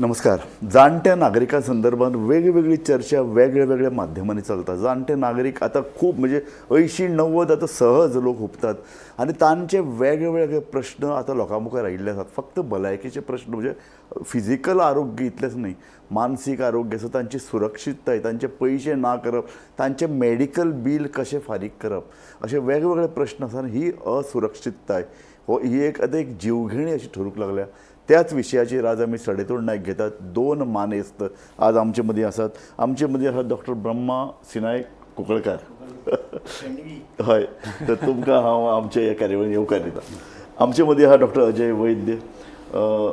नमस्कार. जाणट्या नागरिकां संदर्भात वेगवेगळी चर्चा वेगळ्या वेगळ्या माध्यमांनी चलता. जाणटे नागरीक आतां खूब, म्हणजे 80-90 आतां सहज लोक हुपतात आनी तांचे वेगळे वेगळे प्रश्न आतां लोकां मुखार आयिल्ले आसात. फक्त भलायकेचे प्रश्न, म्हणजे फिजिकल आरोग्य इतलेंच न्हय, मानसीक आरोग्य आसा, तांची सुरक्षितताय, तांचे पयशे ना करप, तांचे मेडिकल बील कशें फारीक करप, अशे वेगवेगळे प्रश्न आसा. आनी ही असुरक्षितताय हो ही एक आतां एक जीवघेणी अशी ठरूंक लागल्या. त्याच विशयाचेर आज आमी सडेतोड नायक घेतात. दोन मानेस्त आज आमचे मदीं आसात. आमचे मदीं आसात डॉक्टर ब्रह्मा सिनाय कुंकळकार. हय, तर तुमकां हांव आमच्या ह्या कार्यावळीन येवकार दिता. आमचे मदीं आहा डॉक्टर अजय वैद्य.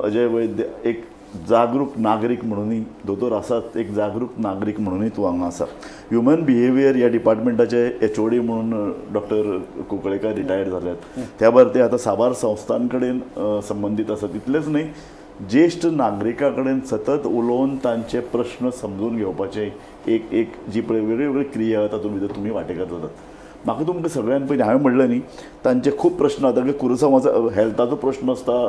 अजय वैद्य एक जागरूक नागरीक म्हणूनय दोतोर आसात, एक जागरूक नागरीक म्हणूनय तूं हांगा आसा. ह्युमन बिहेवियर ह्या डिपार्टमेंटाचे एचओडी म्हणून डॉक्टर कुंकळेकार रिटायर्ड जाल्यात. त्या भायर ते आतां साबार संस्थां कडेन संबंदीत आसात. तितलेंच न्हय, ज्येश्ठ नागरिकां कडेन सतत उलोवन तांचे प्रश्न समजून घेवपाचे एक एक जी पळय वेगळी वेगळी क्रिया, तातूंत भितर तुमी वांटेकार जातात. म्हाका तुमकां सगळ्यान पयलीं, हांवें म्हणलें न्ही, तांचे खूब प्रश्न आतां की कुरुसांवाचो हेल्थाचो प्रश्न आसता,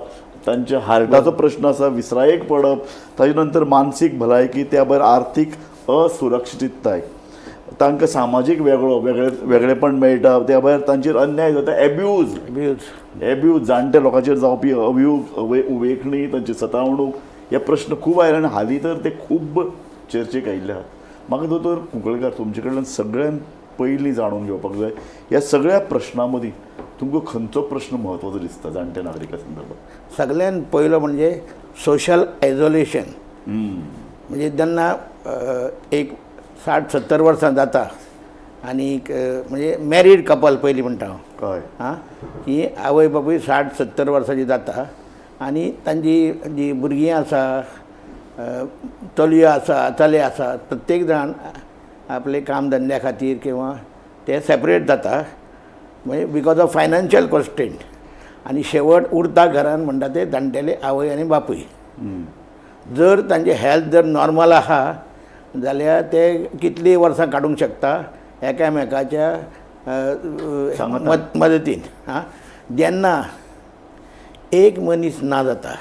तांच्या हार्टाचो प्रश्न आसा, विसरायेक पडप, ताजे नंतर मानसीक भलायकी, त्या भायर आर्थीक असुरक्षितताय, तांकां सामाजीक वेगळो वेगळे वेगळेपण मेळटा, त्या भायर तांचेर अन्याय जाता, एब्यूज. अब्यूज. एब्यूज, जाणट्या लोकांचेर जावपी अभियोग, उवेखणी, तांची सतावणूक, हे प्रश्न खूब आयले आनी हालीं तर ते खूब चर्चेक आयिल्ले आहात. म्हाका दोतोर कुंकळकार तुमचे कडल्यान सगळ्यान पयलीं जाणून घेवपाक जाय, ह्या सगळ्या प्रश्नां मदीं तुमकां खंयचो प्रश्न म्हत्वाचो दिसता जाणट्या नागरिकां संदर्भात? सगळ्यात पयलो म्हणजे सोशल आयझोलेशन. म्हणजे जेन्ना एक 60-70 वर्सां जाता आनीक म्हणजे मॅरीड कपल पयलीं म्हणटा हांव, आं, की आवय बापूय 60-70 वर्सांची जाता आनी तांची जी भुरगीं आसा, चलयो आसा, चले आसा, प्रत्येक जाण आपले काम धंद्या खातीर किंवा ते सेपरेट जाता, म्हणजे because of financial constraint. आनी शेवट उरता घरान म्हणटा ते जाणटेले आवय आनी बापूय. जर तांचे हेल्थ जर नॉर्मल आहा जाल्यार ते कितलीं वर्सां काडूंक शकता एकामेकाच्या सांगातान. मदतीन. आं, जेन्ना एक मनीस ना जाता,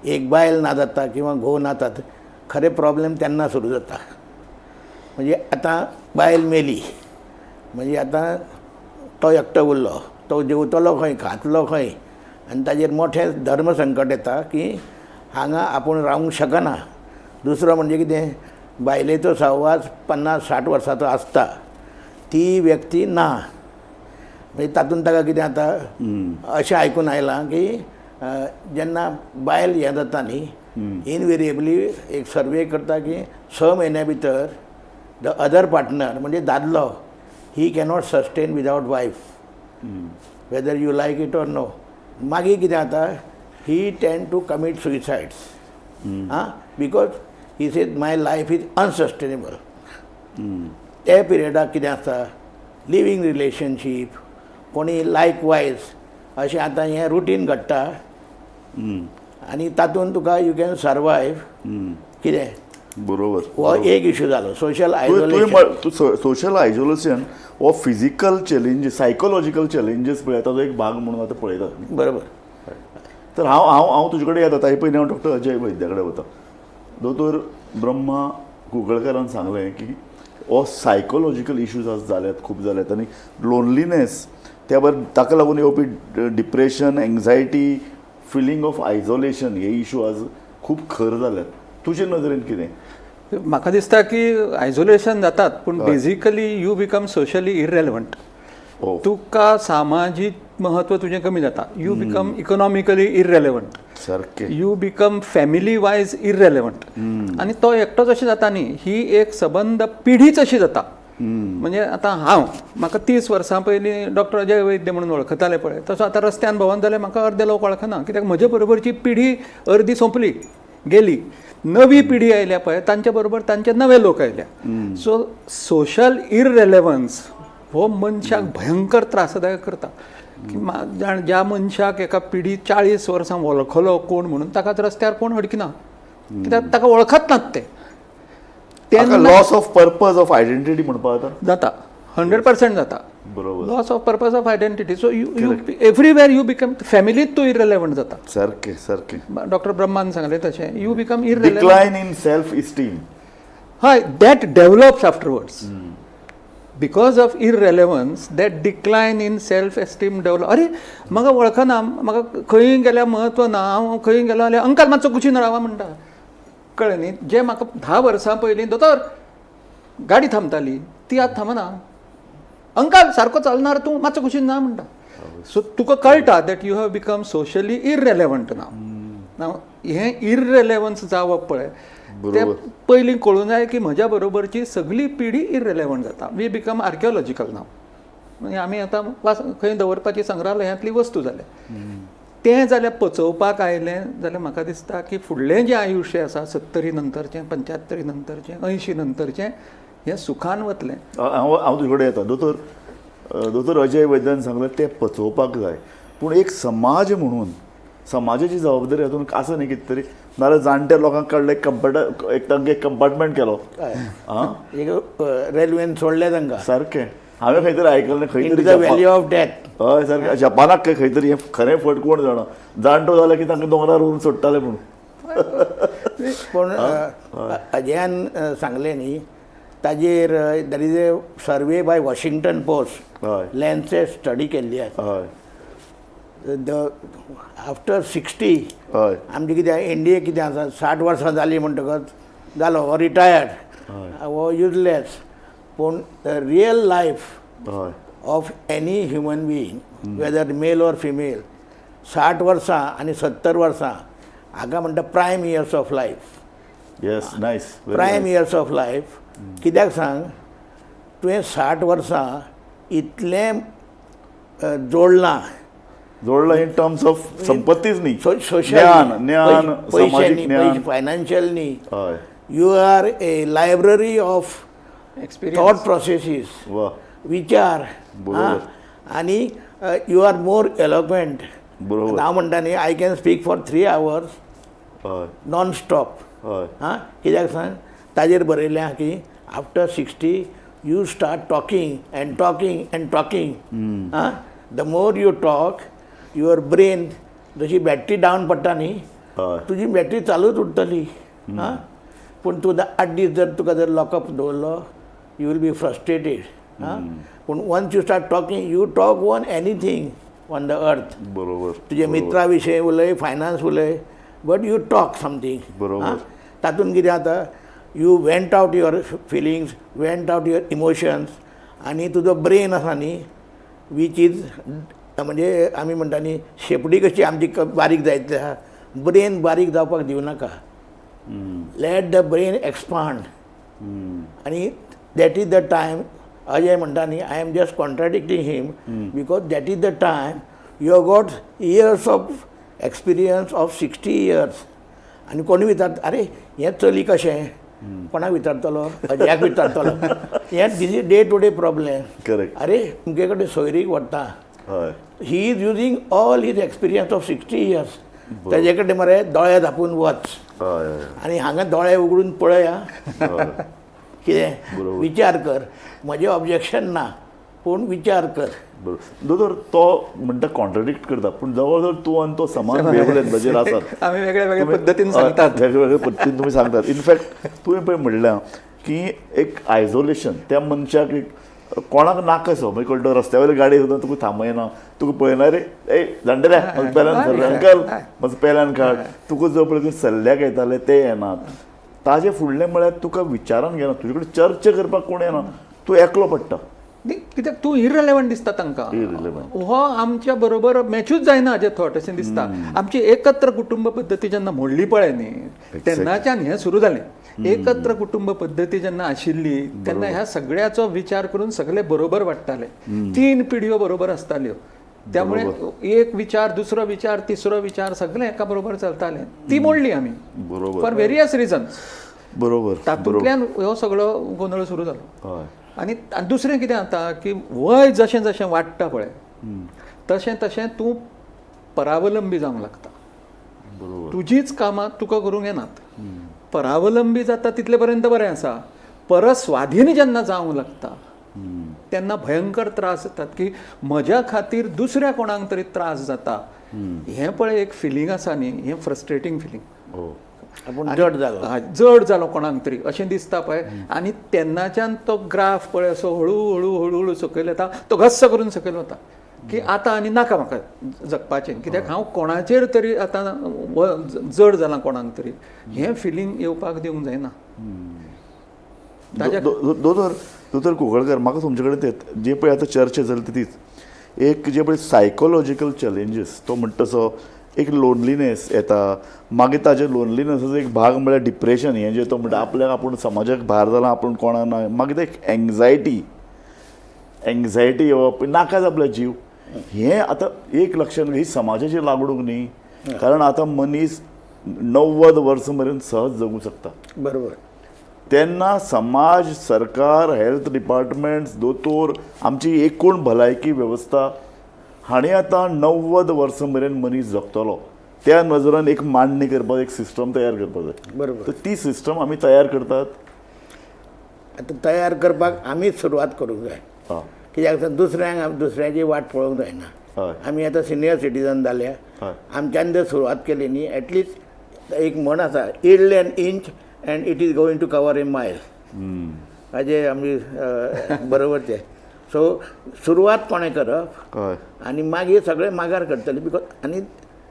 एक बायल ना जाता किंवा घोव ना जाता, खरें प्रॉब्लेम तेन्ना सुरू जाता. म्हणजे आतां बायल मेली म्हणजे आतां तो एकटो उरलो. तो जेवतलो खंय, खातलो खंय? आनी ताजेर मोठें धर्म संकट येता की हांगा आपूण रावूंक शकना. दुसरो म्हणजे कितें, बायलेचो सहवास 50-60 वर्सांचो आसता, ती व्यक्ती ना म्हणजे तातूंत ताका कितें जाता, अशें आयकून आयलां की जेन्ना बायल हें जाता न्ही, इनवेरिएबली एक सर्वे करता की 6 म्हयन्या भितर the other partner, म्हणजे दादलो, ही cannot sustain without wife, whether you like it or no. मागीर कितें जाता, he tend to commit suicides, आं, because he says my life is unsustainable. ते पिरियडाक कितें आसता, लिवींग रिलेशनशीप कोणी लायक वायज अशें आतां हें रुटीन घडटा आनी तातूंत तुका you can survive कितें. हो एक इशू जालो, सोशल आयझोलेशन. तूं सोशल आयझोलेशन हो फिजिकल चॅलेंजीस, सायकोलॉजिकल चॅलेंजीस पळय, ताचो एक भाग म्हणून आतां पळयतात. तर हांव हांव हांव तुजे कडेन येता, ताजे पयलीं हांव डॉक्टर अजय वैद्या कडेन वता. दोतोर ब्रह्मा कुंकळकारान सांगलें की हो सायकोलॉजिकल इश्यूज आज जाल्यात, खूब जाल्यात आनी लोनलीनेस, त्या भायर ताका लागून येवपी depression, anxiety, feeling of isolation, हे इशू आज खूब खर जाल्यात. तुजे नदरेन कितें? म्हाका दिसता की आयसोलेशन जातात, पूण basically you become socially irrelevant. तुका सामाजीक महत्व तुजें कमी जाता. You become economically irrelevant. You become family wise irrelevant. आनी तो एकटोच अशें जाता न्ही, ही एक सबंद पिढीच अशी जाता. म्हणजे आतां हांव म्हाका 30 वर्सां पयलीं डॉक्टर अजय वैद्य म्हणून वळखताले पळय, तसो आतां रस्त्यान भोंवन जाल्यार म्हाका अर्दे लोक वळखना. कित्याक म्हजे बरोबरची पिढी अर्दी सोंपली गेली. नवी पिढी आयल्या पळय, तांचे बरोबर तांचे नवे लोक आयल्या. सो सोशल इररेलेवन्स हो मनशाक भयंकर त्रासदायक करता की ज्या मनशाक एका पिढी 40 वर्सां वळखलो कोण म्हणून, ताकाच रस्त्यार कोण हडकिना, कित्याक ताका वळखत नात ते. तेन्ना loss of purpose, of identity म्हणपा जाता. जाता, 100% जाता. बरोबर. Loss of purpose of identity. So you everywhere you become, फॅमिलीत तूं इरेलेवंट जाता. सारकें सारकें. डॉक्टर ब्रह्मान सांगलें तशें, you become irrelevant. Decline in self esteem. हय, that develops afterwards because of irrelevance, that decline in self esteem develop. अरे म्हाका वळखना, म्हाका खंय गेल्यार म्हत्व ना, हांव खंय गेलो जाल्यार अंकल मातसो कुशीन रावा म्हणटा, कळ्ळें न्ही? जे म्हाका 10 वर्सां पयलीं दोतोर गाडी थांबताली ती आतां थांबना. अंकल सारको चलणार तूं, मातसो कुशीन ना म्हणटा. सो तुका कळटा that you have become socially irrelevant. Now now हें इररेलेवन्स जावप पळय, तें पयलीं कळूं जाय की म्हज्या बरोबरची सगळी पिढी इररेलेवंट जाता. We become archaeological नाव. म्हणजे आमी आतां वास खंय दवरपाची संग्रहालयांतली वस्तू जाल्या. तें जाल्यार पचोवपाक आयलें जाल्यार म्हाका दिसता की फुडलें जें आयुश्य आसा, 70 नंतरचें, 75 नंतरचें, 80 नंतरचें, हें सुखान वतलें. हांव हांव तुजे कडेन येता दोतोर. दोतोर अजय वैद्यान सांगलें तें पचोवपाक जाय, पूण एक समाज म्हणून समाजाची जबाबदारी हातून आसा न्ही कितें तरी? नाजाल्यार जाणट्या लोकांक काडले, कंपार्ट एक तांकां एक कंपार्टमेंट केलो आं. एक रेल्वेन सोडले तांकां. सारकें, हांवें खंय तरी आयकलें खंय इन तरी. The valley of death. हय सारकें, जपानाक खंय खंय तरी हें खरें फट कोण जाणा, जाणटो जालो की तांकां दोंगरार व्हरून सोडटाले म्हणून. पूण अजयान सांगलें न्ही ताजेर, there is a survey by Washington Post. Lancet study केल्ली आसा. The after 60 आमचे कितें इंडिये कितें आसा, 60 वर्सां जालीं म्हणटकच जालो हो रिटायर्ड, हो युजलेस. पूण the real life of any human being, whether male or female, 60 वर्सां आनी 70 वर्सां हाका म्हणटा prime years of life. Yes, nice. Prime years of life कित्याक सांग? तुवें 60 वर्सां इतलें जोडलां. जोडला इन टर्म्स ऑफ संपत्तीच न्ही, सोशल, ज्ञान, ज्ञान, पयशे समाजीक न्ही, ज्ञान. फायनान्शियल न्ही. You are a library of thought experience processes, विचार. आनी you are more eloquent. हांव म्हणटा न्ही, I can speak for 3 hours non stop. आं, कित्याक सांग? ताजेर बरयलें आहा की after 60 you start talking and talking and talking. आं, the more you talk, your brain जशी बॅटरी डावन पडटा न्ही, तुजी बॅटरी चालूच उरतली. आं, पूण तूं 8 दीस जर तुका जर लॉकअप दवरलो, you will be frustrated. आं, पूण once you start talking, you talk on anything on the earth. तुजे मित्रा विशयी उलय, फायनान्स उलय, but you talk something. तातूंत कितें जाता, you vent out your feelings, vent out your emotions, आनी तुजो ब्रेन आसा न्ही, which is म्हणजे आमी म्हणटा न्ही, शेपडी कशी आमची बारीक जायत आहा, ब्रेन बारीक जावपाक दिवं नाका. Let the brain expand. आनी that is the time, Ajay म्हणटा न्ही, I am just contradicting him because that is the time you have got years of experience of 60 years. आनी कोणी विचारता, अरे हें चली कशें? कोणाक विचारतलो? अजयाक विचारतलो. हें this is day to day problem. अरे तुमचे कडेन सोयरीक व्हरता, he is using all his experience of 60 years. तेजे कडेन मरे दोळे धांपून वच हय हय आनी हांगा दोळे उगडून पळया कितें. विचार कर. म्हजें ऑब्जेक्शन ना, पूण विचार कर. बरोबर दोतोर, तो म्हणटा कॉन्ट्रडिक्ट करता, पूण जवळ जवळ तूं आनी तो समान वेवलेंथाचेर आसात. आमी वेगळ्या वेगळ्या पद्दतीन सांगतात. वेगळे वेगळे पद्दतीन तुमी सांगतात. इनफॅक्ट तुवें पळय म्हणलें की एक आयसोलेशन त्या मनशाक एक कोणाक नाका सो, मागीर कळटा रस्त्या वयली गाडी सुद्दां तुका थांबयना, तुका पळयना, रे ए जाणटेल्या म्हाका पेल्यान सर, अंकल मातसो पेल्यान काड. तुका जो पळय सल्ल्याक येताले ते येनात. ताजे फुडलें म्हळ्यार तुका विचारान घेना, तुजे कडेन चर्चा करपाक कोण येना, तूं एकलो पडटा. न्ही, कित्याक तूं इररेलेवंट दिसता तांकां. Irrelevant. हो आमच्या बरोबर मॅचूच जायना हाजे थॉट अशें दिसता. आमची एकत्र कुटुंब पद्दती जेन्ना मोडली पळय न्ही, तेन्नाच्यान हें सुरू जालें. एकत्र कुटुंब पद्दती जेन्ना आशिल्ली तेन्ना ह्या सगळ्याचो विचार करून सगळे बरोबर वाडटाले. तीन पिढयो बरोबर आसताल्यो, त्यामुळे एक विचार, दुसरो विचार, तिसरो विचार सगळे एका बरोबर चलताले. ती मोडली आमी फॉर वेरियस रिजन्स. तातूंतल्यान हो सगळो गोंदळ सुरू जालो. आनी आनी दुसरें कितें जाता की वय जशें जशें वाडटा पळय, तशें तशें तूं परावलंबी जावंक लागता. तुजीच कामां तुका करूंक येनात. परावलंबी जाता तितले पर्यंत बरें आसा, परत स्वाधीन जेन्ना जावंक लागता तेन्ना भयंकर त्रास जातात की म्हज्या खातीर दुसऱ्या कोणाक तरी त्रास जाता. हें पळय एक फिलींग आसा न्ही, हें फ्रस्ट्रेटींग फिलींग. हो. आपूण जड जालो, जड जालो कोणाक तरी अशें दिसता पळय. आनी तेन्नाच्यान तो ग्राफ पळय असो हळू हळू हळू हळू सकयल येता, तो घस्स करून सकयल वता की आतां आनी नाका म्हाका जगपाचें, कित्याक हांव कोणाचेर तरी आतां जड जालां कोणाक तरी. हें फिलींग येवपाक दिवंक जायना. दोतोर दोतोर कुंकळकर, म्हाका तुमचे कडेन ते जे पळय आतां चर्चा जाली तीच एक जे पळय सायकोलॉजिकल चॅलेंजीस, तो म्हणटा तसो एक लोनलीनेस येता, मागीर ताजे लोनलीनेसाचो एक भाग म्हळ्यार डिप्रेशन, हें जें तो म्हणटा आपल्याक आपूण समाजाक भार जाला, आपूण कोणा ना, मागीर ते एक एंग्जायटी, एंग्जायटी येवप, नाका आपलो जीव. हें आतां एक लक्षण ही समाजाची लागणूक न्ही, कारण आतां मनीस 90 वर्सां मेरेन सहज जगूं शकता. बरोबर. तेन्ना समाज, सरकार, हेल्थ डिपार्टमेंट्स, दोतोर, आमची एकूण भलायकी वेवस्था हांणी आतां 90 वर्सां मेरेन मनीस जगतलो त्या नजरान एक मांडणी करपाक, एक सिस्टम तयार करपाक जाय. बरोबर. तर ती सिस्टम आमी तयार करतात. आतां तयार करपाक आमीच सुरवात करूंक जाय. आं. कित्याक दुसऱ्यांक दुसऱ्याची वाट पळोवंक जायना. हय. आमी आतां सिनियर सिटीजन जाल्या, हय. आमच्यान जर सुरवात केली न्ही, एटलिस्ट एक म्हण आसा, yield an inch and it is going to cover a mile. हाजे आमी बरोबर ते. सो सुरवात कोणें करप हय. आनी मागीर सगळें मागार करतले. Because आनी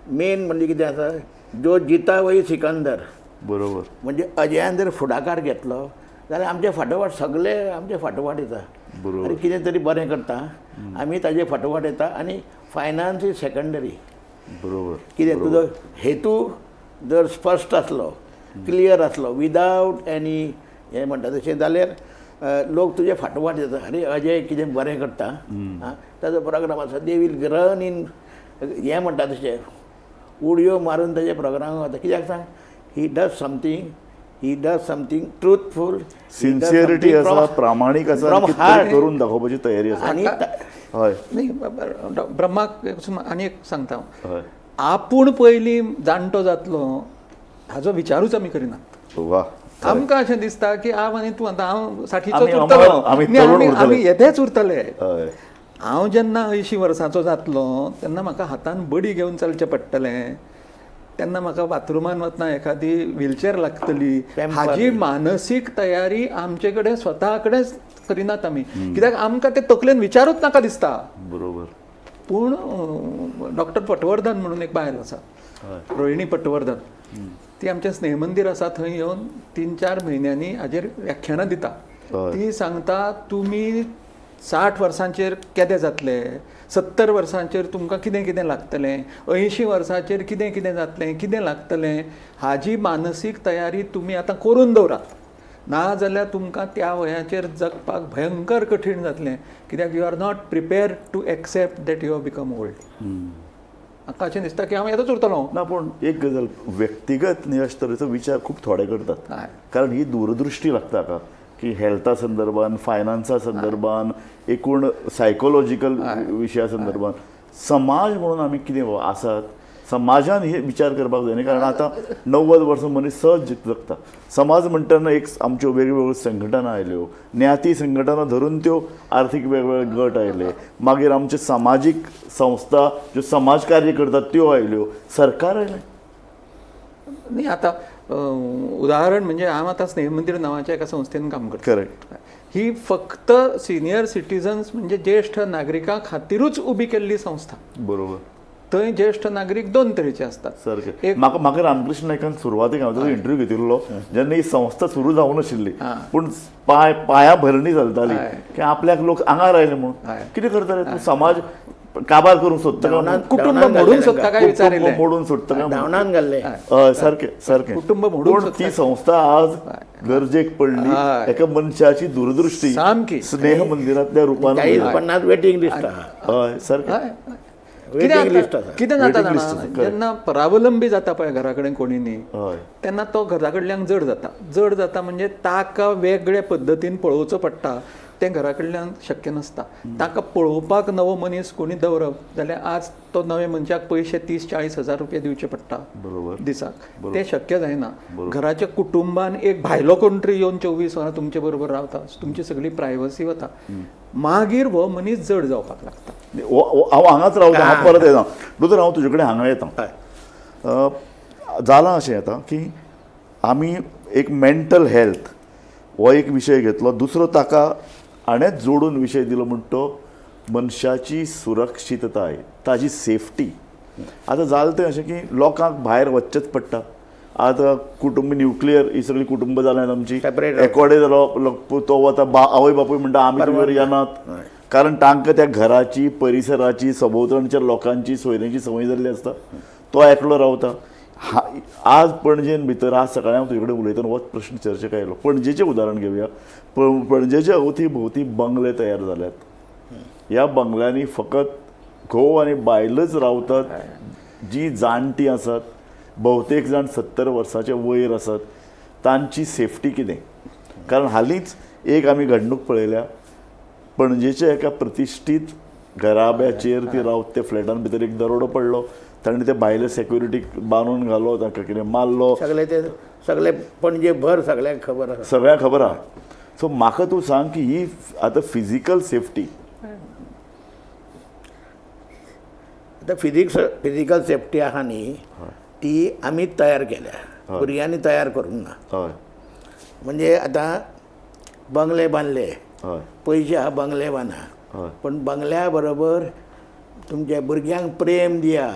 मेन म्हणजे कितें आसा, जो जिता वही सिकंदर. बरोबर. म्हणजे अजयान जर फुडाकार घेतलो जाल्यार आमचे फाटोफाट सगळे आमचे फाटोफाट येता. बरोबर. आनी कितें तरी बरें करता आमी ताजे फाटोफाट येता. आनी फायनान्स is secondary. बरोबर. कितें तुजो हेतू जर स्पश्ट आसलो, क्लियर आसलो, विदावट एनी हें म्हणटा तशें जाल्यार लोक तुजे फाटोफाट येता. अरे अजय कितें बरें करता, आं ताजो प्रोग्राम आसा, they will run in हें म्हणटा तशें उडयो मारून ताजे प्रोग्राम वता. कित्याक सांग, he does something, he does something truthful, sincerity आसा, प्रामाणीक आसा, फ्रॉम कितें तरी हार्ट करून दाखोवपाची तयारी आसा. आनी हय. न्ही, ब्रह्माक आनी एक सांगता हांव, हय. आपूण पयलीं जाणटो जातलो हाजो विचारूच आमी करिनात. वा. आमकां अशें दिसता की हांव आनी तूं आतां हांव साठीचोच आमी उरतलो, आमी तरुण उरतले. आमी येदेच उरतले. हय. हांव जेन्ना 80 वर्सांचो जातलो तेन्ना म्हाका हातान बडी घेवन चलचें पडटलें, तेन्ना म्हाका बाथरुमान वतना एखादी व्हीलचेर लागतली. हाजी मानसीक तयारी आमचे कडेन स्वता कडेन करिनात आमी, कित्याक आमकां ते तकलेन विचारूच नाका दिसता. बरोबर. पूण डॉक्टर पटवर्धन म्हणून एक बायल आसा, रोहिणी पटवर्धन, ती आमचें स्नेहमंदीर आसा थंय येवन 3-4 म्हयन्यांनी हाजेर व्याख्यानां दिता. ती सांगता तुमी 60 वर्सांचेर केदे जातले, 70 वर्सांचेर तुमकां कितें कितें लागतलें, 80 वर्सांचेर कितें कितें जातलें, कितें लागतलें, हाजी मानसीक तयारी तुमी आतां करून दवरात, ना जाल्यार तुमकां त्या वयाचेर जगपाक भयंकर कठीण जातलें, कित्याक you are not prepared to accept that you have become old. म्हाका अशें दिसता की हांव येदोच उरतलो. ना, पूण एक गजाल, व्यक्तिगत न्ही अशे तरेचो विचार खूब थोडे करतात, कारण ही दूरदृश्टी लागता हाका की हेल्था संदर्भान, फायनान्सा संदर्भान, एकूण सायकोलॉजिकल विशया संदर्भान समाज म्हणून आमी कितें आसात, समाजान हे विचार करपाक जाय न्ही. कारण आतां 90 वर्सां मनीस सहज जगता. समाज म्हणटना एक आमच्यो वेगवेगळ्यो संघटना आयल्यो, ज्ञाती संघटना धरून त्यो आर्थीक वेगवेगळे गट आयले, मागीर आमचे समाजीक संस्था ज्यो समाज कार्य करतात त्यो आयल्यो, सरकार आयलें. न्ही, आतां उदाहरण म्हणजे हांव आतां स्नेहमंदीर नांवाच्या एका संस्थेन काम करता. करेक्ट. ही फक्त सिनियर सिटीजन्स म्हणजे ज्येश्ठ नागरिकां खातीरूच उबी केल्ली संस्था. बरोबर. थंय ज्येश्ठ नागरीक 2 तरेचे आसतात. सारकें. म्हाका म्हाका रामकृष्ण नायकान सुरवातेक हांव ताजो इंटरव्यू घेतिल्लो जेन्ना ही संस्था सुरू जावं नाशिल्ली, पूण पांया भरणी चलताली की आपल्याक लोक आंगार आयले म्हणून कितें करतले, तूं समाज काबार करूंक सोदता काय, कुटुंब मोडून सोदता काय विचारिल्लें, मोडून सोदता काय, धांवणान घाल्लें. सारकें सारकें. कुटुंब मोडून पूण ती संस्था आज गरजेक पडली, एका मनशाची दूरदृश्टी सामकी स्नेह मंदिरांतल्या रुपान. 40-50 वेटींग लिस्ट आहा. हय सारकें. कितें जाता जाणा, जेन्ना परावलंबी जाता पळय घरा कडेन कोणी न्ही, तेन्ना तो घरा कडल्यान जड जाता. जड जाता म्हणजे ताका वेगळे पद्दतीन पळोवचो पडटा. तें घरा कडल्यान शक्य नासता. ताका पळोवपाक नवो मनीस कोणी दवरप जाल्यार आज तो नव्या मनशाक पयशे 30-40 हजार रुपया दिवचे पडटा दिसाक, तें शक्य जायना. घराच्या कुटुंबान एक भायलो कोण तरी येवन 24 वरां तुमचे बरोबर रावता, तुमची सगळी प्रायवसी वता, मागीर हो मनीस जड जावपाक लागता. हांव हांगाच रावता, हांव परत येता दोतोर, हांव तुजे कडेन हांगा येता. जालां अशें आतां की आमी एक मेंटल हेल्थ हो एक विशय घेतलो, दुसरो ताका हाणेंच जोडून विशय दिलो म्हण तो मनशाची सुरक्षितताय, ताजी सेफ्टी. आतां जालें तें अशें की लोकांक भायर वचचेंच पडटा. आतां कुटुंब न्युक्लियर ही सगळीं कुटुंब जाल्यात आमची, Separate. एकोडे जालो तो वता, आवय बापूय म्हणटा आमी तुजेर येनात, कारण तांकां त्या घराची, परिसराची, सभोवतणच्या लोकांची, सोयऱ्यांची संवय जाल्ली आसता. तो एकलो रावता. आज पणजेन भितर आज सकाळी हांव तुजे कडेन उलयतना होच प्रश्न चर्चेक आयलो. पणजेचें उदाहरण घेवया. पणजेच्या अवती भोंवती बंगले तयार जाल्यात. ह्या बंगल्यांनी फकत घोव आनी बायलच रावतात, जी जाणटी आसात, भोवतेक जाण 70 वर्साचे वयर आसात. तांची सेफ्टी कितें? कारण हालींच एक आमी घडणूक पळयल्या, पणजेच्या एका प्रतिश्ठीत घराब्याचेर ती रावत त्या फ्लॅटान भितर एक दरोडो पडलो. ताणें ते भायले सेक्युरिटीक बांदून घालो, तांकां कितें मारलो. सगळे ते सगळे पणजे भर सगळ्यांक खबर आसा, सगळ्यांक खबर आहा. सो म्हाका तूं सांग की ही आतां फिजिकल सेफ्टी, आतां फिजिकल सेफ्टी आहा न्ही, ती आमी तयार केल्या, भुरग्यांनी तयार करूंक ना. म्हणजे आतां बंगले बांदले, पयशे आहा बंगले बांदा, पण बंगल्या बरोबर तुमच्या भुरग्यांक प्रेम दिया,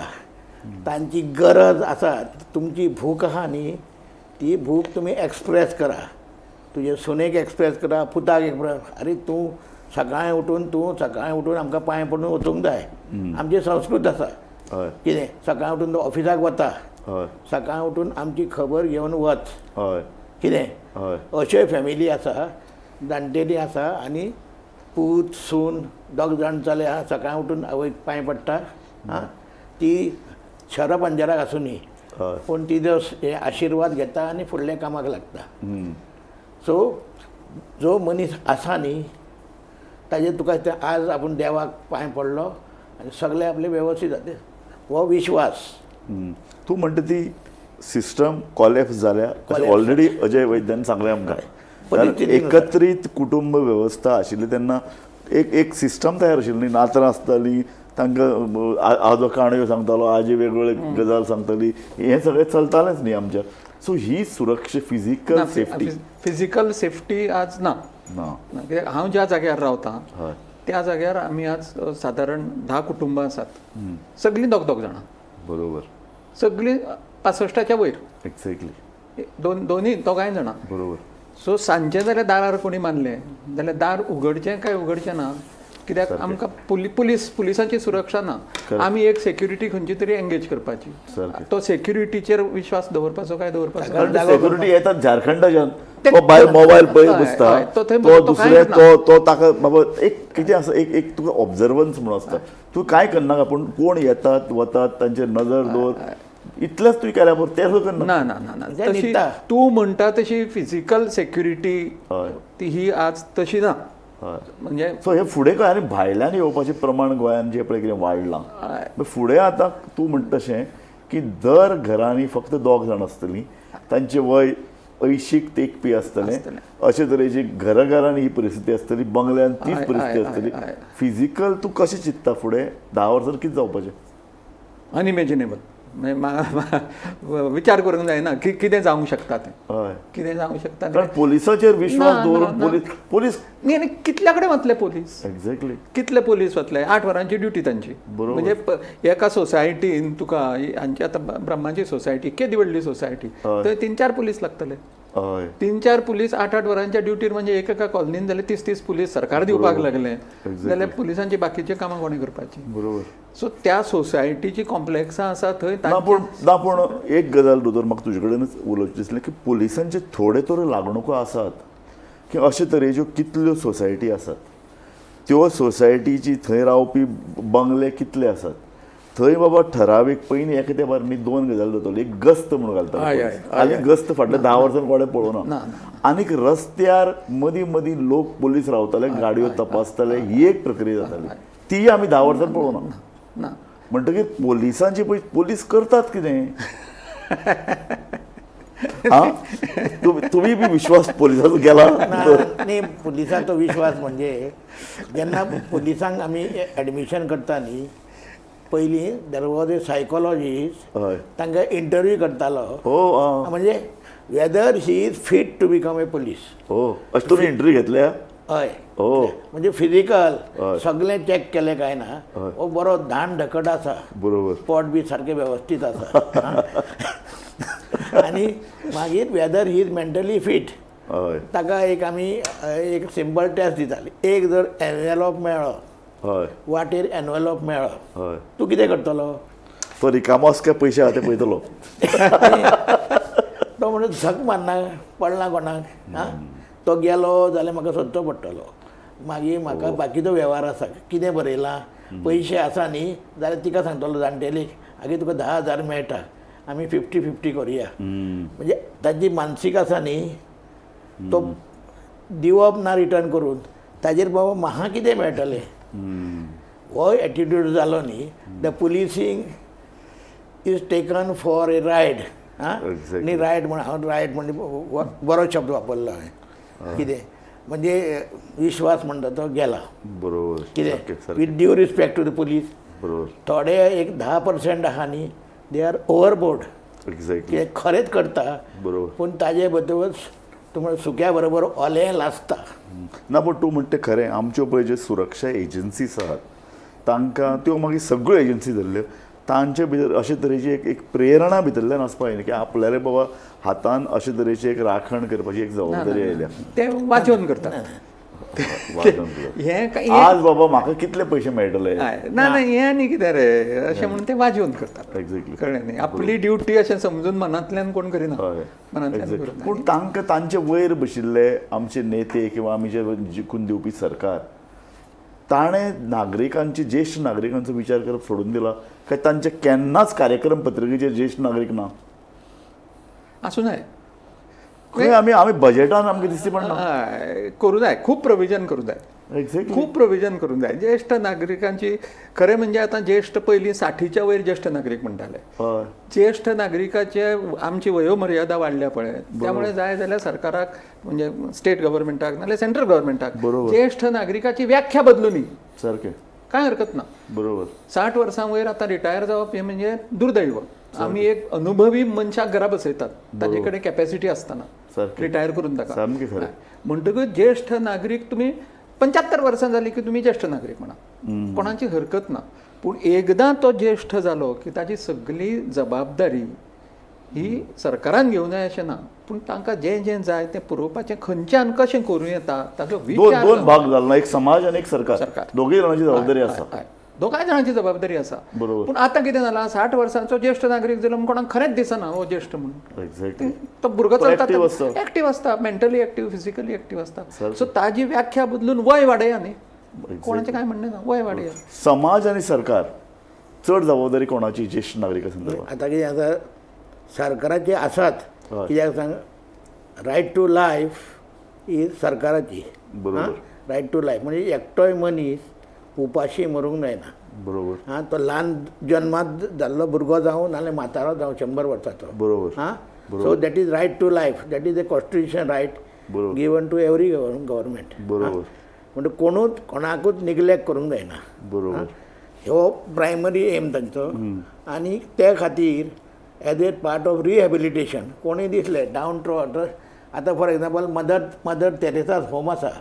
तांची गरज आसा, तुमची भूक आहा न्ही ती भूक तुमी एक्सप्रेस करा, तुजे सुनेक एक्सप्रेस करा, पुताक एक्सप्रेस. अरे तूं सकाळीं उठून, तूं सकाळीं उठून आमकां पांय पडून वचूंक जाय, आमची संस्कृत आसा. कितें सकाळीं उठून तो ऑफिसाक वता, सकाळीं उठून आमची खबर घेवन वच, कितें अश्योय फॅमिली आसा, जाणटेली आसा आनी पूत सून दोग जाण चले आहा, सकाळीं उठून आवयक पांय पडटा. आं, ती शरा पंजराक आसुनी, पूण ती जो आशिर्वाद घेता आनी फुडल्या कामाक लागता. सो जो मनीस आसा न्ही ताजेर तुका ते आज आपूण देवाक पांय पडलो आनी सगळें आपलें वेवस्थीत जाता, हो विश्वास. तूं म्हणटा ती सिस्टम कॉलेप्स जाल्या ऑलरेडी अजय वैद्यान सांगलें आमकां. एकत्रीत कुटुंब वेवस्था आशिल्ली तेन्ना एक एक सिस्टम तयार आशिल्ली, नातरां आसतालीं, तांकां आजो काणयो सांगतालो, आजी वेगवेगळे गजाल सांगताली, हें सगळें चलतालेंच न्ही आमच्या. सो ही सुरक्षा, फिजिकल सेफ्टी, फिजिकल सेफ्टी आज ना. कित्याक हांव ज्या जाग्यार रावता त्या जाग्यार आमी आज सादारण 10 कुटुंबां आसात, सगळीं दोग दोग जाणां, बरोबर, सगळीं 65च्या वयर, एक्झॅक्टली, दोनूय दोगांय जाणां, बरोबर. सो सांजचें जाल्यार दारार कोणी मारलें जाल्यार दार उगडचें काय उगडचें ना, कित्याक आमकां पुलिसांची सुरक्षा ना. आमी एक सेक्युरिटी खंयची तरी एंगेज करपाची, तो सेक्युरिटीचेर विश्वास दवरपाचो काय दवरपाचो. सेक्युरिटी येतात झारखंडाच्यान, तो बाय मोबायल पळयत बसता, तो दुसरे तो ताका बाबा एक कितें आसा, एक एक तुका ऑब्जर्वन्स म्हणून आसता, तूं कांय करनाका पूण कोण येतात वतात तांचेर नजर दवर, इतलेंच तुवें केल्यार पुरो, तें सुद्दां ना ना ना ना. तशी तूं म्हणटा तशी फिजिकल सेक्युरिटी ती ही आज तशी ना. म्हणजे सो हे फुडें खंय आनी भायल्यान येवपाचें प्रमाण गोंयान जें पळय कितें वाडलां फुडें. आतां तूं म्हणटा तशें की दर घरांनी फक्त दोग जाण आसतलीं, तांचें वय 80 तेंकपी आसतलें, अशे तरेची घराघरांनी ही परिस्थिती आसतली, बंगल्यान तीच परिस्थिती आसतली. फिजिकल तूं कशें चिंत्ता फुडें 10 वर्सां कितें जावपाचें? अनइमेजिनेबल. विचार करूंक जायना की कितें जावंक शकता तें, कितें जावंक शकता. कारण पोलिसाचेर विश्वास दवरून पोलीस न्ही, आनी कितल्या कडेन वतले पोलीस? एक्झॅक्टली, कितले पोलीस वतले? 8 वरांची ड्युटी तांची. म्हणजे एका सोसायटीन तुका, हांची आतां ब्रह्माची सोसायटी केदी व्हडली सोसायटी, थंय 3-4 पोलीस लागतले. 3-4 पुलीस 8-8 वरांच्या ड्युटीर, म्हणजे एका कॉलनीन जाल्यार 30-30 पुलीस सरकार दिवपाक लागले जाल्यार पुलिसांची बाकीची कामां कोणें करपाची? बरोबर. सो त्या सोसायटीची कॉम्प्लेक्सां आसा थंय ना. पूण एक गजाल दोतोर म्हाका तुजे कडेनच उलोवचें दिसलें की पुलिसांचे थोडे थोडे लागणुको आसात की अशे तरेच्यो कितल्यो सोसायटी आसात, त्यो सोसायटीची थंय रावपी बंगले कितले आसात, थंय बाबा ठरावीक पयलीं एका तेंपार न्ही दोन गजाली जाताल्यो. एक गस्त म्हणून घालताले हय, पोलीस. हय, आनी गस्त फाटल्या 10 वर्सां कोणें पळोवना. ना, आनीक रस्त्यार मदीं मदीं लोक पोलीस रावताले, गाडयो तपासताले, ही एक प्रक्रिया जाताली, तीय आमी 10 वर्सां पळोवना. ना. म्हणटकीर पोलिसांची पळय पोलीस करतात कितें? आं, तुमी बी विश्वास पोलिसाचो गेला? ना, न्ही, पुलिसाचो विश्वास म्हणजे जेन्ना पुलिसांक आमी एडमिशन करता न्ही, पयलीं there was a psychologist, तांकां इंटरव्यू करतालो. हो आं. म्हणजे whether he is fit to become a police. हो, अशें तुमी इंटरव्यू घेतल्या? हय. हो. म्हणजे फिजिकल सगळें चॅक केलें काय ना, हो बरो धाण धकट आसा, पोट बी सारकें वेवस्थीत आसा, आनी मागीर whether he is mentally fit. ताका एक आमी एक सिंपल टेस्ट दिताली. एक जर एनवेलोप मेळ्ळो, वाटेर एनवेलोप मेळ्ळो, तूं कितें करतलो? तो रिकामोच काय पयशे आहा ते पळयतलो. तो म्हणून झक मारना पडला कोणाक, आं, तो गेलो जाल्यार म्हाका सोदचो पडटलो, मागीर म्हाका बाकीचो वेव्हार आसा, कितें बरयलां, पयशे आसा न्ही जाल्यार तिका सांगतलो जाणटेलीक, आगे तुका 10,000 मेळटा, आमी 50-50 करुया. म्हणजे ताजी मानसीक आसा न्ही, तो दिवप ना रिटर्न करून ताजेर बाबा म्हाका कितें मेळटलें, हो एटिट्यूड जालो न्ही. The policing is taken for a ride. आं, न्ही, रायड म्हण हांव रायड म्हणजे बरो शब्द वापरलो हांवें. कितें म्हणजे विश्वास म्हणटा तो गेला. बरोबर. कितें, with due respect to the police, थोडे एक 10% आहा न्ही, they are overboard. कितें खरेंच करता, पूण ताजे बद्दलच तुमकां सुक्या बरोबर ओलें लासता. ना, पूण तूं म्हणटा खरें. आमच्यो पळय ज्यो सुरक्षा एजन्सीज आहात तांकां त्यो मागीर सगळ्यो एजन्सी धरल्यो, तांचे भितर अशे तरेची एक एक प्रेरणा भितरल्यान आसपा जाय न्ही की आपल्याले बाबा हातान अशे तरेची एक राखण करपाची एक जबाबदारी आयल्या. ते वाचोवन करतात हें काय आज बाबा म्हाका कितले पयशे मेळटले? ना ना, हें आनी कितें रे अशें म्हणून ते वाजोवन करतात. एक्झॅक्टली. कळ्ळें न्ही? आपली ड्युटी अशें समजून मनांतल्यान कोण करिना, मनांतल्यान करिना. पूण तांकां तांचे वयर बशिल्ले आमचे नेते किंवा आमी जे जिखून दिवपी सरकार, ताणें नागरिकांची, ज्येश्ठ नागरिकांचो विचार करप सोडून दिला काय तांचे केन्नाच कार्यक्रम पत्रिकेचेर ज्येश्ठ नागरीक ना? आसूं जाय. खंय आमी आमी बजेटान आमकां दिसती पडना. करूं जाय, खूब प्रोविजन करूं जाय. एक्झॅक्टली. खूब प्रोविजन करूंक जाय ज्येश्ठ नागरिकांची. खरें म्हणजे आतां ज्येश्ठ पयलीं 60च्या वयर ज्येश्ठ नागरीक म्हणटाले. ज्येश्ठ नागरिकाचे आमची वयोमर्यादा वाडल्या पळय, त्यामुळे जाय जाल्यार सरकाराक म्हणजे स्टेट गव्हर्मेंटाक नाल्यार सेंट्रल गव्हर्मेंटाक ज्येश्ठ नागरिकाची व्याख्या बदलुनी सारकें, कांय हरकत ना. बरोबर. 60 वर्सां वयर आतां रिटायर जावप हें म्हणजे दुर्दैव. आमी एक अनुभवी मनशाक घरा बसयतात, ताजे कडेन कॅपॅसिटी आसतना रिटायर करून ताका. सामकें खरें. म्हणटकच ज्येश्ठ नागरीक तुमी 75 वर्सां जाली की तुमी ज्येश्ठ नागरीक म्हणा, कोणाची हरकत ना. पूण एकदां तो ज्येश्ठ जालो की ताजी सगळी जबाबदारी ही सरकारान घेवंक जाय अशें ना, पूण तांकां जें जें जाय तें पुरोवपाचें खंयच्यान कशें करूं येता ताचो विचार. दोन भाग जालो ना, एक समाज आनी एक सरकार, दोगूय जाणांची जबाबदारी आसा. दोगांय जाणांची जबाबदारी आसा. बरोबर. पूण आतां कितें जालां, 60 वर्सांचो ज्येश्ठ नागरीक जालो म्हूण कोणाक खरेंच दिसना हो ज्येश्ठ म्हणून. एक्झॅक्टली. तो भुरगो चलता, एक्टीव आसता, मेंटली एक्टीव, फिजिकली एक्टीव आसता. सो ताजी व्याख्या बदलून वय वाडया न्ही, कोणाचें काय म्हणणें ना, वय वाडया. समाज आनी सरकार चड जबाबदारी कोणाची ज्येश्ठ नागरिका संदर्भात? आतां कितें आसा, सरकाराची आसात. कित्याक सांग, रायट टू लायफ ही सरकाराची. बरोबर. रायट टू लायफ म्हणजे एकटोय मनीस उपाशी मरूंक जायना. बरोबर. आं, तो ल्हान जन्मांत जाल्लो भुरगो जावं नाल्यार म्हातारो जावं 100 वर्सांचो. बरोबर. आं, so that is right to life, that is a constitution right given to every government. बरोबर. म्हणजे कोणूच कोणाकूच निग्लेक्ट करूंक जायना. बरोबर. हो प्रायमरी एम तांचो. आनी ते खातीर as a part of rehabilitation कोणूय दिसले डावन टू अर्थ, आतां for example Mother Teresa's home आसा,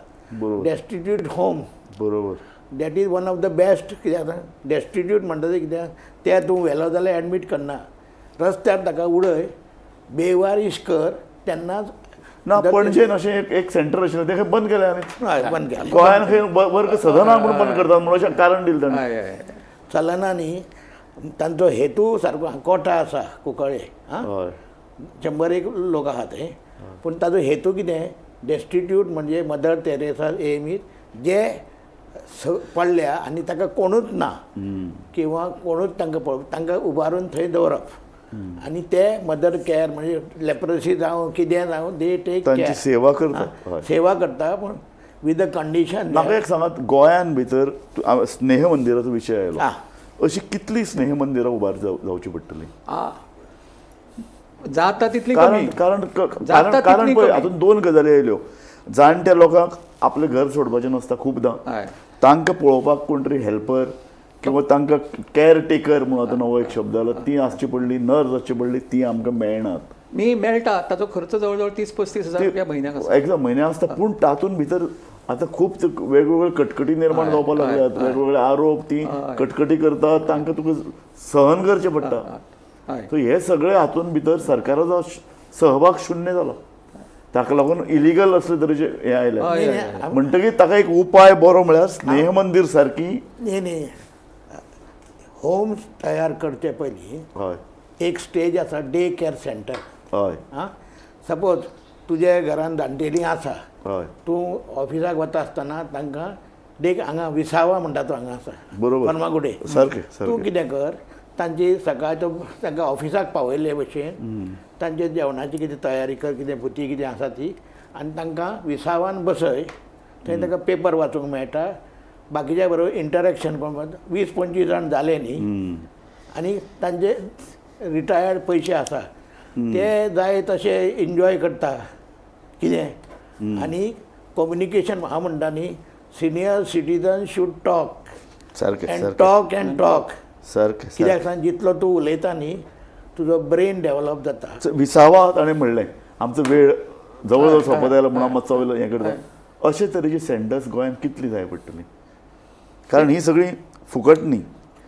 डेस्टिट्यूट होम. बरोबर. That is one of the best. कित्याक डेस्टिट्यूट म्हणटा तें कित्याक, ते तूं व्हेलो जाल्यार एडमीट करना, रस्त्यार ताका उडय, बेवारीश कर, तेन्नाच ना. पणजेन अशें एक सेंटर आशिल्लें, तें बंद केलें आनी बंद केलें. गोंयान खंय वर्ग सदना म्हणून बंद करतात म्हणून अशें कारण दिलें ताणें. चलना न्ही तांचो हेतू सारको. कोटा आसा कुंकळे, आं, 101 लोक आहा थंय, पूण ताजो हेतू कितें, डेस्टिट्यूट म्हणजे मदर तेरेसा एम is जे पडल्या आनी ताका कोणूच ना किंवा कोणूच तांकां पळोव, तांकां उबारून थंय दवरप आनी ते मदर केअर म्हणजे लेप्रसी जावं कितें जावं, they take तांची केअर, सेवा करतात, हय. सेवा करता, पूण विथ the condition. म्हाका एक सांगात, गोंयान भितर स्नेह मंदिराचो विशय आयलो, अशी कितली स्नेह मंदिरां उबार जावची पडटली? जाता तितली कारण कमी. कारण जाता कारण कारण तितली पळय कमी. हातूंत दोन गजाली आयल्यो. जाणट्या लोकांक आपलें घर सोडपाचें नासता खुबदां, तांकां पळोवपाक कोण तरी हेल्पर किंवा तांकां केअर टेकर म्हणून आतां नवो एक शब्द आयलो, ती आसची पडली, नर्स आसची पडली, ती आमकां मेळनात. न्ही मेळटा, ताचो खर्च जवळ जवळ 30-35 हजार रुपया म्हयन्याक आसा. एक्झाम म्हयन्या आसता, पूण तातूंत भितर आतां खूब वेगवेगळे कटकटी निर्माण जावपाक लागल्यात, वेगवेगळे आरोप, ती कटकटी करतात, तांकां तुका सहन करचें पडटा. सो हे सगळे हातूंत भितर सरकाराचो सहभाग शून्य जालो. ताका लागून इलिगल असले तरेचे हे आयले. हय, हय, हय. म्हणटकीर ताका एक उपाय बरो म्हळ्यार स्नेह मंदीर सारकी. न्ही न्ही, होम्स तयार करचे पयलीं एक स्टेज आसा, डे केअर सेंटर. आं, सपोज तुज्या घरान जाणटेलीं आसा, तूं ऑफिसाक वता आसतना तांकां देख हांगा विसावा म्हणटा तो हांगा आसा, फर्मागुडे. तूं कितें कर, तांची सकाळचो तांकां ऑफिसाक पावयल्ले भशेन तांचे जेवणाची कितें तयारी कर, कितें भुती कितें आसा ती, आनी तांकां विसावान बसय. थंय तांकां पेपर वाचूंक मेळटा, बाकीच्या बरोबर इंटरेक्शन पण 20-25 जाण जाले न्ही, आनी तांचे रिटायर्ड पयशे आसा, ते जाय तशे एन्जॉय करता कितें. आनी कम्युनिकेशन हांव म्हणटा न्ही, senior citizen should talk and talk and talk. कित्याक सांग, जितलो तूं उलयता न्ही तुजो ब्रेन डेवलप जाता. विसावा ताणें म्हणलें, आमचो वेळ जवळ जवळ सोंपत आयलो म्हणून हांव मातसो वयलो हें करता. अशे तरेची सेंटर्स गोंयांत कितली जाय पडटली? कारण ही सगळी फुकट न्ही,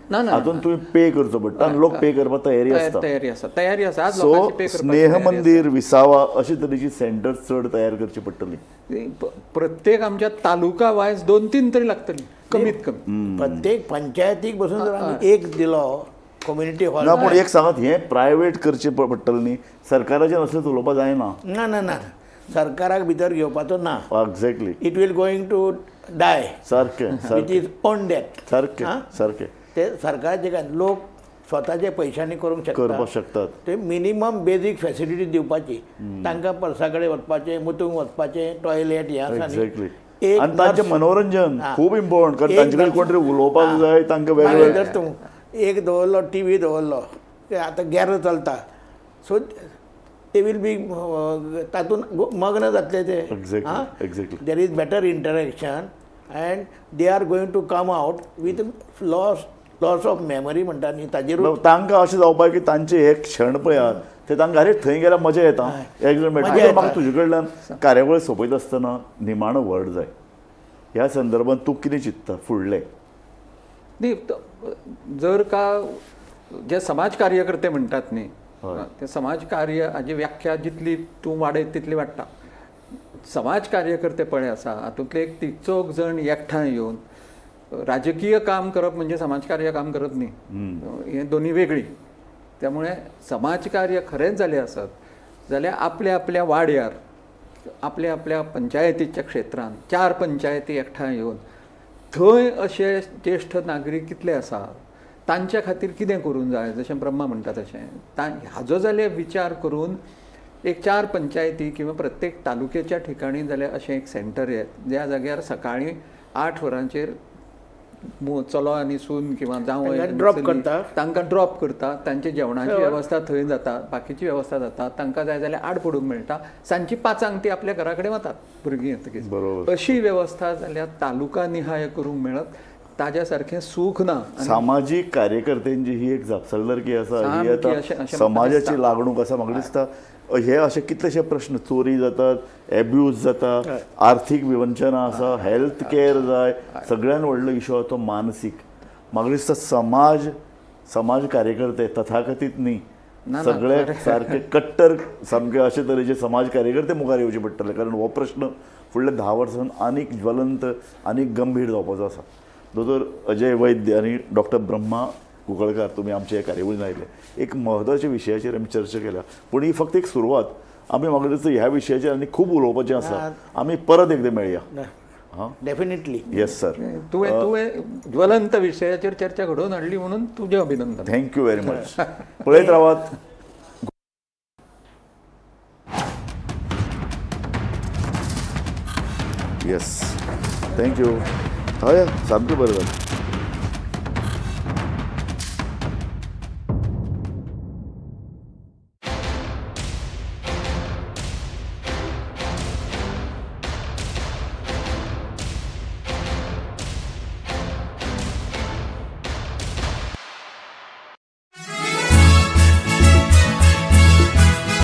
ना ना हातूंत तुवें पे करचो पडटा आनी लोक पे करपाक तयारी आसता. तयारी आसा, तयारी आसा आज सो लोकांची पे करपाची स्नेह तयारी आसा. मंदीर, विसावा अशे तरेची सेंटर्स चड तयार करची पडटली. प्रत्येक आमच्या तालुका वायज 2-3 तरी लागतली कमीत कमी. प्रत्येक पंचायतीक बसून जर आमी एक दिलो कम्युनिटी हॉल. ना, पूण एक सांगात, हें प्रायवेट करचें पडटलें न्ही, सरकाराचें असलें उलोवपाक जायना. ना ना ना, सरकाराक भितर घेवपाचो ना. It will going to die with is own death. सारकें. ते सरकाराचे काय, लोक स्वताच्या पयशांनी करूंक शकता, करपाक शकतात. ते मिनिमम बेजीक फॅसिलिटी दिवपाची तांकां, परसा कडेन वचपाचें, मुतूंक वचपाचें, टॉयलेट हें आसा न्ही. एक आनी तांचें nurse- मनोरंजन खूब इम्पॉर्टंट, कारण एक तांचे कडेन nurse- कोण तरी उलोवपाक जाय तांकां मागीर वेगवेगळे. जर तूं एक दवरलो, टीव्ही दवरलो, ते आतां गॅर चलता, सो ते will be तातूंत मग्न जातले ते. There is better interaction and they are going to come out with loss of memory म्हणटा न्ही ताजेरूच. तांकां अशें जावपाक की तांचे हे क्षण पळयात, ते तांकां अरे थंय गेल्यार मजा येता, एक जण मेळटा. मजा येता. म्हाका तुजे कडल्यान कार्यावळ सोंपयता आसतना निमाणो वर्ड जाय. ह्या संदर्भात तूं कितें चिंत्ता फुडलें? न्ही, जर का जे समाज कार्यकर्ते म्हणटात न्ही, ते समाज कार्य हाजी व्याख्या जितली तूं वाडयत तितली वाडटा. समाज कार्यकर्ते पळय आसा, हातूंतले एक तीग चौग जण एकठांय येवन राजकीय काम करप म्हणजे समाजकार्य काम करप न्ही, हें दोनी वेगळी. त्यामुळे समाजकार्य खरेंच जालें आसत जाल्यार आपल्या आपल्या वाड्यार, आपल्या आपल्या पंचायतीच्या क्षेत्रांत 4 पंचायती एकठांय येवन थंय अशे ज्येश्ठ नागरीक कितले आसा तांच्या खातीर कितें करूंक जाय, जशें ब्रह्मा म्हणटा तशें हाजो जाल्यार विचार करून एक 4 पंचायती किंवा प्रत्येक तालुक्याच्या ठिकाणी जाल्यार अशें एक सेंटर येत ज्या जाग्यार सकाळीं 8 वरांचेर चलो आनी सून किंवा जावंय तांकां drop चली, करता. तांकां ड्रॉप करता, तांची जेवणाची वेवस्था थंय जाता, बाकीची वेवस्था जाता, तांकां जाय जाल्यार आड पडूंक मेळटा, सांजची 5 ती आपल्या घरा कडेन वतात भुरगीं येतकीच. अशी वेवस्था जाल्यार तालुका निहाय करूंक मेळत, ताज्या सारकें सूख ना. सामाजीक कार्यकर्त्यांची ही एक जापसालदारकी आसा, ही सामकी आतां अशें- अशें म्हाका समाजाची दिसता. लागणूक आसा. म्हाका दिसता हे अशे कितलेशे प्रश्न, चोरी जातात, एब्यूज जाता, आर्थीक विवंचना आसा, हेल्थ केअर जाय, सगळ्यान व्हडलो इशू आसा तो मानसीक. म्हाका दिसता समाज कार्यकर्ते तथाकथीत न्ही, ना, सगळे सारके कट्टर सामके अशे तरेचे समाज कार्यकर्ते मुखार येवचे पडटले, कारण हो प्रश्न फुडल्या 10 वर्सान आनीक ज्वलंत आनीक गंभीर जावपाचो आसा. दोतोर अजय वैद्य आनी डॉक्टर ब्रह्मा कुंकळकार, तुमी आमचे हे कार्यावळीन आयले, एक म्हत्वाच्या विशयाचेर आमी चर्चा केल्या, पूण ही फक्त एक सुरवात. आमी म्हाका दिसता ह्या विशयाचेर आनी खूब उलोवपाचें आसा. आमी परत एकदां मेळया. हां डेफिनेटली. Yes sir. तुवें तुवें ज्वलंत विशयाचेर चर्चा घडोवन हाडली म्हणून तुजें अभिनंदन. Thank you very much. पळयत रावात. Yes, thank you. हय, सामकें बरें जालें.